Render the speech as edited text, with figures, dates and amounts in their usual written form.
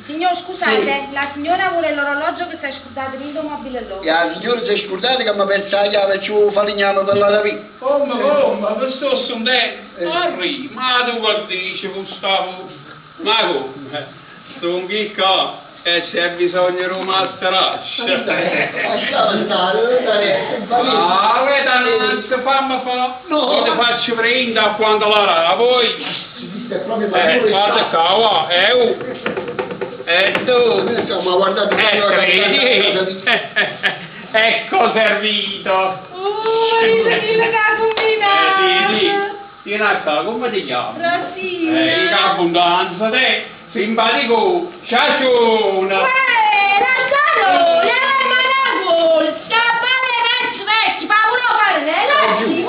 Signor, scusate, la signora vuole l'orologio che si è scordato dint' 'o mobile là. E 'a signora si è scurdata che m'ha perso 'a chiave e ce 'o falegname pe l'arapì. Come, come, mi sto sentendo. Arri, ma tu che dici, Gustavo? Ma come? Sono qui qua e c'è bisogno di un masteraccio. Lasciamo stare, Ah, veda, non si fammi fa. No. Io ti faccio prendere a quando la vuoi. Questo è proprio Guarda qua, va, eh, oh. E tu? Ma guardate, Vedi? Ecco servito. Oh, che ha combinato! Sì, sì. Vieni a qua, come ti chiami? Rosina! In abbondanza, te, simpatico, ciaciona. Uè, lascialo! La mano sta fare mezzo vecchi, ma volevo fare le lasci!